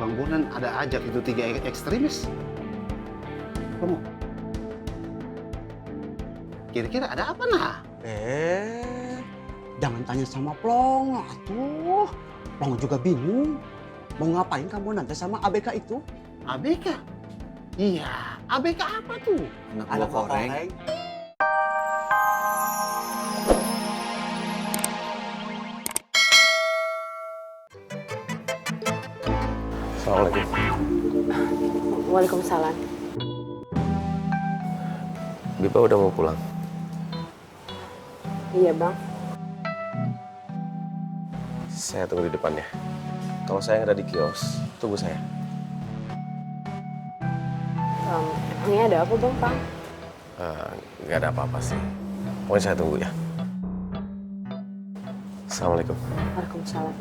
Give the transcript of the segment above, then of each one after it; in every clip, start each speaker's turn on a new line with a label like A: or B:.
A: Bang Bondan ada ajak itu 3 ekstremis. Kamu? Kira-kira ada apa nah?
B: Jangan tanya sama Plong, atuh. Plong juga bingung. Mau ngapain kamu nanti sama ABK itu?
A: ABK? Iya, ABK apa tuh?
B: Anak buah koreng.
C: Assalamualaikum.
D: Waalaikumsalam.
C: Bipa udah mau pulang?
D: Iya bang.
C: Saya tunggu di depan ya. Kalau saya nggak ada di kios, tunggu saya.
D: Emangnya ada apa bang, Pak?
C: Nggak ada apa-apa sih. Pokoknya saya tunggu ya. Assalamualaikum.
D: Waalaikumsalam.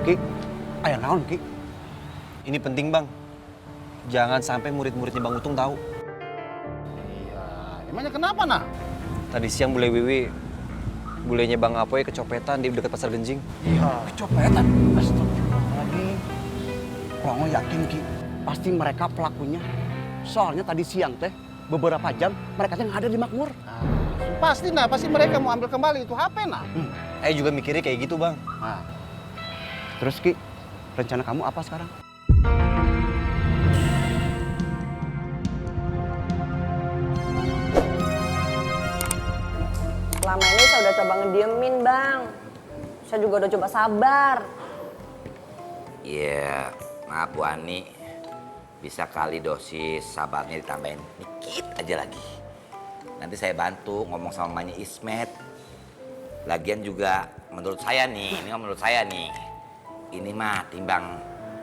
B: Ki, ayah naon Ki?
E: Ini penting bang. Jangan sampai murid-muridnya Bang Utung tahu.
A: Iya, emangnya kenapa nah?
E: Tadi siang bule Wiwi, bulenya Bang Apoy kecopetan di dekat Pasar Genjing.
B: Iya, kecopetan. Astagfirullahaladzim. Plong yakin Ki, pasti mereka pelakunya. Soalnya tadi siang teh, beberapa jam mereka teh ada di Makmur.
A: Pasti mereka mau ambil kembali itu HP nah.
E: Saya juga mikirnya kayak gitu bang.
A: Nah,
B: Terus Ki, rencana kamu apa sekarang?
D: Selama ini saya udah coba ngediemin bang. Saya juga udah coba sabar.
F: Iya, maaf Bu Ani. Bisa kali dosis sabarnya ditambahin dikit aja lagi. Nanti saya bantu ngomong sama mamanya Ismet. Lagian juga menurut saya nih, ini mah timbang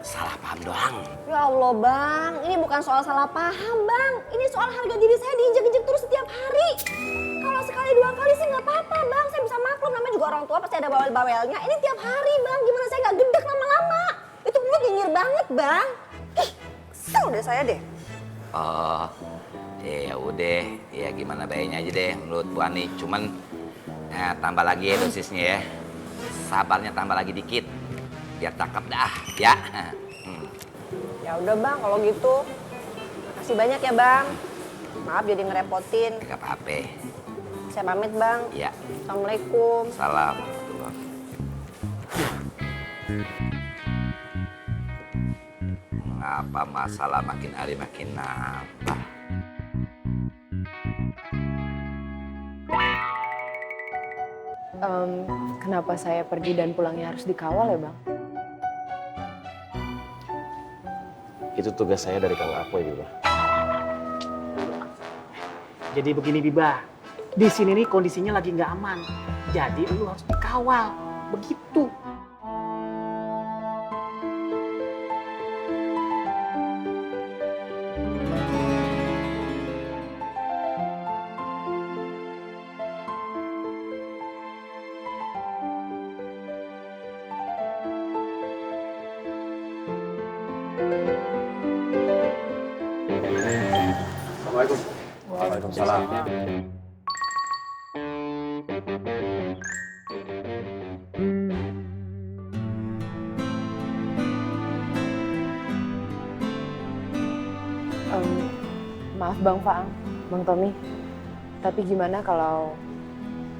F: salah paham doang.
D: Ya Allah bang, ini bukan soal salah paham bang. Ini soal harga diri saya diinjek-injek terus setiap hari. Kalau sekali 2 kali sih nggak apa-apa bang. Saya bisa maklum, namanya juga orang tua pasti ada bawel-bawelnya. Ini tiap hari bang, gimana saya nggak gedek lama-lama. Itu mulut nyinyir banget bang. Ih, kesel deh saya deh.
F: Oh, ya udah, ya gimana baiknya aja deh menurut Bu Ani. Cuman tambah lagi ya dosisnya ya. Sabarnya tambah lagi dikit. Biar cakep dah, ya.
D: Ya udah bang, kalau gitu. Makasih banyak ya bang. Maaf jadi ngerepotin.
F: Gak apa-apa.
D: Saya pamit bang.
F: Ya.
D: Assalamualaikum.
F: Salam. Ngapa masalah makin hari makin nambah?
D: Kenapa saya pergi dan pulangnya harus dikawal ya bang?
C: Itu tugas saya dari Kang Apoy, Bipa.
G: Jadi begini Biba, di sini nih kondisinya lagi nggak aman. Jadi lu harus dikawal, begitu.
C: Assalamualaikum. Waalaikumsalam.
D: Maaf Bang Faang, Bang Tommy. Tapi gimana kalau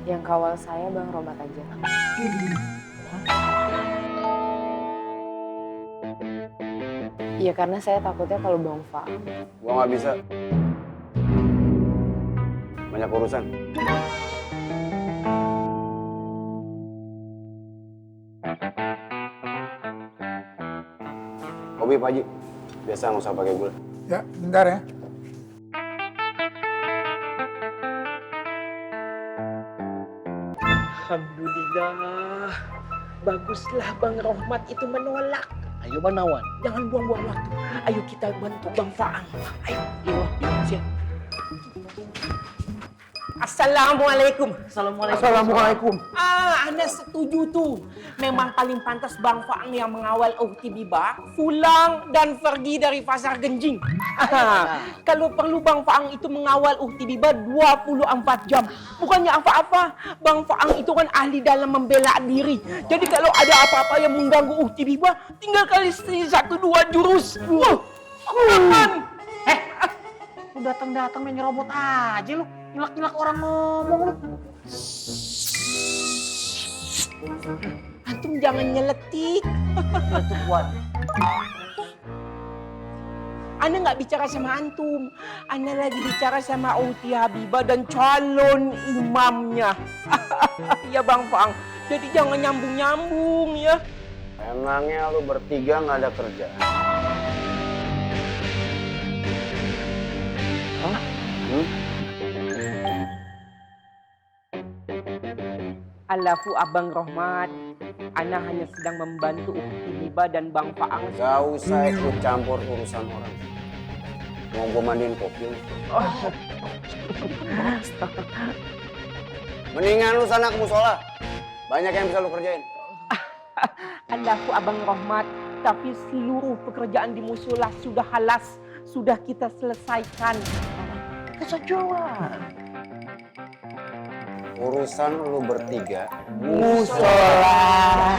D: yang kawal saya Bang Romat aja? Iya karena saya takutnya kalau Bang Faang.
C: Gua nggak bisa. Banyak urusan. Kopi Pak Haji. Biasa nggak usah pakai gula.
H: Ya, bentar ya.
G: Alhamdulillah. Baguslah Bang Rohmat itu menolak. Ayo Bang Nawan, jangan buang-buang waktu. Ayo kita bantu Bang Faang. Ayo, iya, siap. Assalamualaikum.
B: Assalamualaikum.
G: Ana setuju tuh. Memang paling pantas Bang Faang yang mengawal Ukti Biba pulang dan pergi dari Pasar Genjing. Kalau perlu Bang Faang itu mengawal Ukti Biba 24 jam. Bukannya apa-apa. Bang Faang itu kan ahli dalam membela diri. Jadi kalau ada apa-apa yang mengganggu Ukti Biba, tinggal kali 1-2 jurus. Aman.
H: Lu datang-datang main nyerobot aja lu. Nyelak-nyelak orang ngomong lu.
G: Antum jangan nyeletik. Ana nggak bicara sama antum. Ana lagi bicara sama Ukti Habibah dan calon imamnya. Ya Bang Faang. Jadi jangan nyambung-nyambung ya.
B: Emangnya lu bertiga nggak ada kerjaan? Hah?
G: Alafu Abang Rohmat, Ana hanya sedang membantu Ukti Biba dan Bang Faang.
B: Gak usah ikut campur urusan orang. Mau gue mandiin kopi lu. Mendingan lu sana ke musola. Banyak yang bisa lu kerjain.
G: Alafu Abang Rohmat, tapi seluruh pekerjaan di musola sudah halas, sudah kita selesaikan.
H: Kesajuan.
B: Urusan lu bertiga.
H: Musola.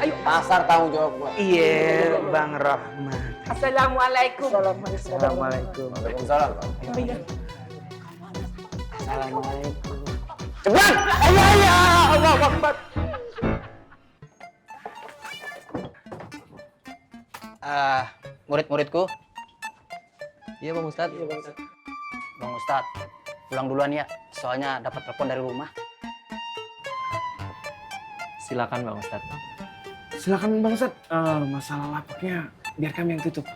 G: Ayo.
B: Pasar tanggung jawab gua.
H: Iya, Bang Rahmat.
G: Assalamualaikum.
H: Assalamualaikum.
B: Waalaikumsalam.
G: Iya.
B: Assalamualaikum.
G: Cepat! Ayo, Allah Akbar.
H: Murid-muridku. Iya Bang Ustadz. Bang Ustadz, pulang duluan ya. Soalnya dapat telepon dari rumah.
E: Silakan Bang Ustadz.
I: Silakan Bang Ustadz, masalah lapaknya biar kami yang tutup.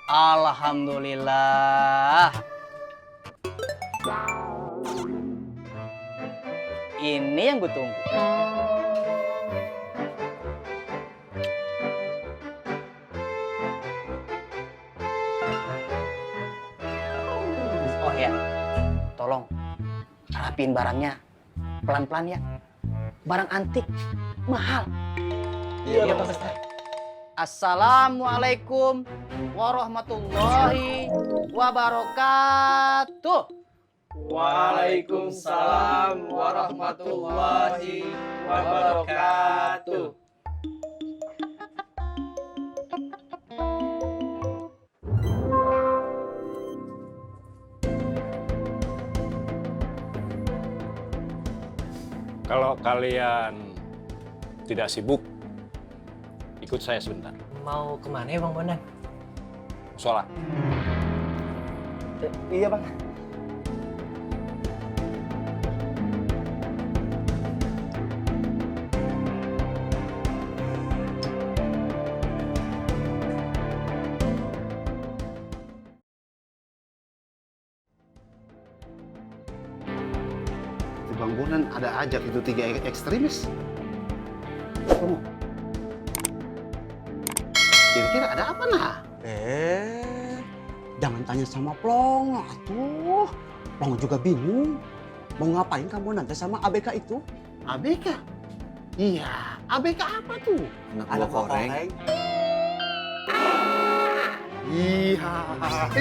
H: Alhamdulillah. Ini yang gue tunggu. Oh ya, tolong rapiin barangnya pelan-pelan ya. Barang antik, mahal.
E: Iya Bang Ustadz.
H: Assalamualaikum warahmatullahi wabarakatuh.
E: Waalaikumsalam warahmatullahi wabarakatuh.
J: Kalau kalian tidak sibuk, ikut saya sebentar.
E: Mau kemana ya Bang Bondan?
J: Sholat.
B: Iya Bang.
A: Di Bang Bondan ada ajak itu 3 ekstremis. Kamu? Kira-kira ada apa nah?
B: Jangan tanya sama Plong, atuh. Plong juga bingung. Mau ngapain kamu nanti sama ABK itu?
A: ABK? Iya, ABK apa tuh?
B: Anak goreng.
A: Iya.
H: Bentar.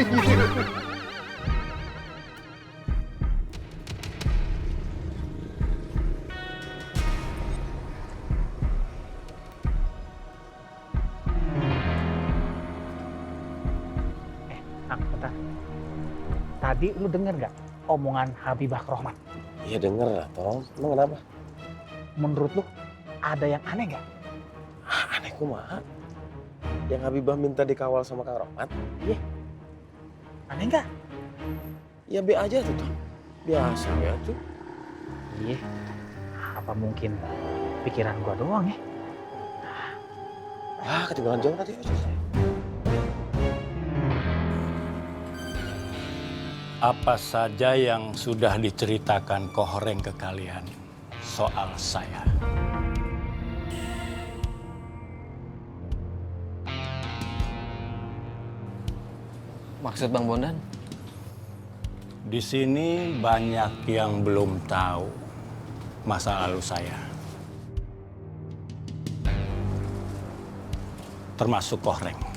H: Tadi lu denger gak omongan Habibah Rohmat?
C: Iya denger lah, Tom. Emang kenapa?
H: Menurut lu ada yang aneh gak?
C: Aneh kumaha? Yang Habibah minta dikawal sama Kang Rohmat?
H: Aneh gak?
C: Ya be aja tuh, Tom. Biasa ya tuh.
H: Iya. Apa mungkin pikiran gua doang ya?
C: Ah, ketinggalan jauh tadi.
J: Apa saja yang sudah diceritakan Kohoreng ke kalian soal saya?
E: Maksud Bang Bondan?
J: Di sini banyak yang belum tahu masa lalu saya. Termasuk Kohreng.